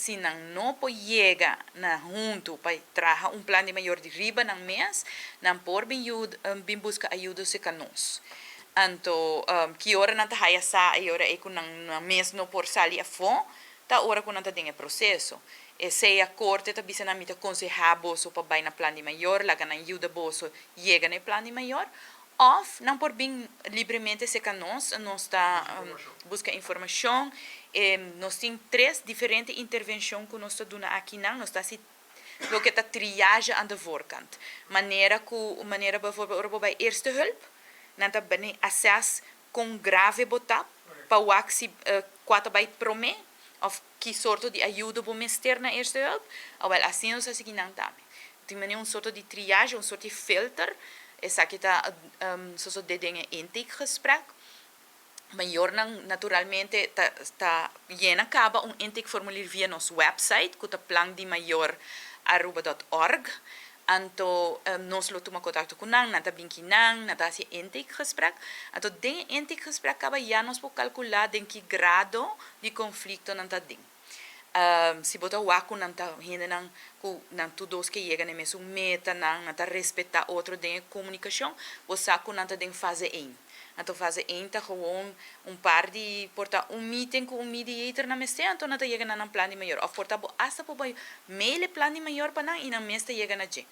Si nan no por yega na hunto pa traha un plan di mayor di riba nan mes, nan por bin busca ayudo cerca nos. Anto, ki ora nan ta haya sa e ora e cu nan mes no por sali afo, ta ora cu nan ta den e proceso. E sea corte ta bisa nan: "Mi ta conseha boso pa bay na plan di mayor, laga nan yuda boso yega na plan di mayor", of nan por bin libremente cerca nos, nos ta busca informacion. Nos tin tres diferente intervencion cu nos ta duna aki nan, nos ta haci loke ta triage aan de voorkant. Manera bijvoorbeeld ora bo bay eerste hulp, nan ta bini assess con grave bo ta, pa wak si cua ta bay prome, of ki sorto di ayudo bo mester na eerste hulp, awel asina nos ta haci nan tambe. Tin un sorto di triage, un sorto di filter, esaki ta so den intakegesprek. Mayornan naturalmente ta yena caba un intakeformulier via nos website, cu ta plandimayoraruba.org. Anto nos lo tuma contacto cu nan, nan ta bin akinan, nan ta haci intakegesprek. Anto den intakegesprek caba ya nos por calcula den ki grado di conflicto nan ta den. Si bo ta wak cu nan ta hendenan cu nan tur dos ke yega na mesun meta, nan ta respeta otro den comunicacion, bo sa cu nan ta den fase 1. Anto fase 1 ta gewoon un par di, por ta un meeting cu un mediator nan mester, anto nan ta yega na un plan di mayor. Of por ta bo hasta por bay mail plan di mayor pa nan y nan mes ta yega na dje.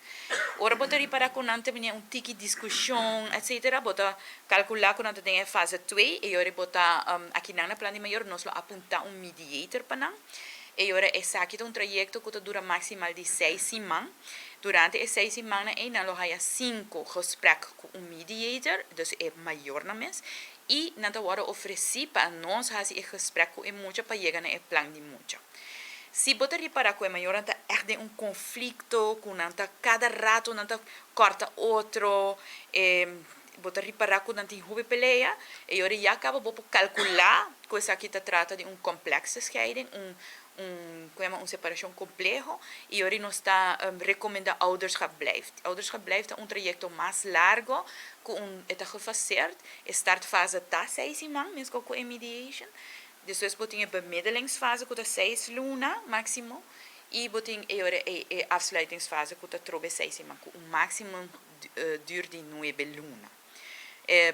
Ora bo ta ripara cu nan tin un tiki discusion, etc., bo ta calcula cu nan ta den fase 2 y ora bo ta aki na plan di mayor nos lo apunta un mediator pa nan. Y ora esaki ta un trayecto cu ta dura maximal di 6 siman. Durante e 6 siman ey nan lo haya cinco gesprek cu un mediator, dus e mayornan mes, y nan ta wordo ofreci pa nos haci e gesprek cu e mucha pa yega na e plan di mucha. Si bo ta ripara cu e mayor ta echt den un conflicto, cu nan ta cada rato nan ta corta otro, bo ta ripara cu nan tin hopi pelea, y ora ya caba bo calcula cu esaki ta trata di un complexe scheiding, un separacion compleho, y ora nos ta recomenda Ouderschap Blijft. Ouderschap Blijft ta un trayecto mas largo, cu ta gefaseerd, startfase ta 6 siman, mesmo cu mediation. Despues bo tin e bemiddelingsfase, cu ta 6 luna maximo, y bo tin e afsluitingsfase, cu ta trobe 6 siman, cu un maximo duur di 9 luna.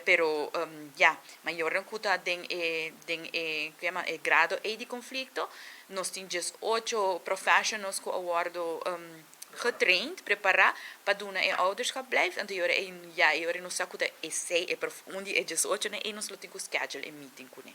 Pero ja, mayornan cu ta den e, yama, e grado E di conflicto, nos tin 8 professionals cu a wordo getraind, prepara pa duna e Ouderschap Blijft. Anto ora e ja, ora nos sa cu e sei e un di e 18 na e nos lo tin cu schedule e meeting cu ne.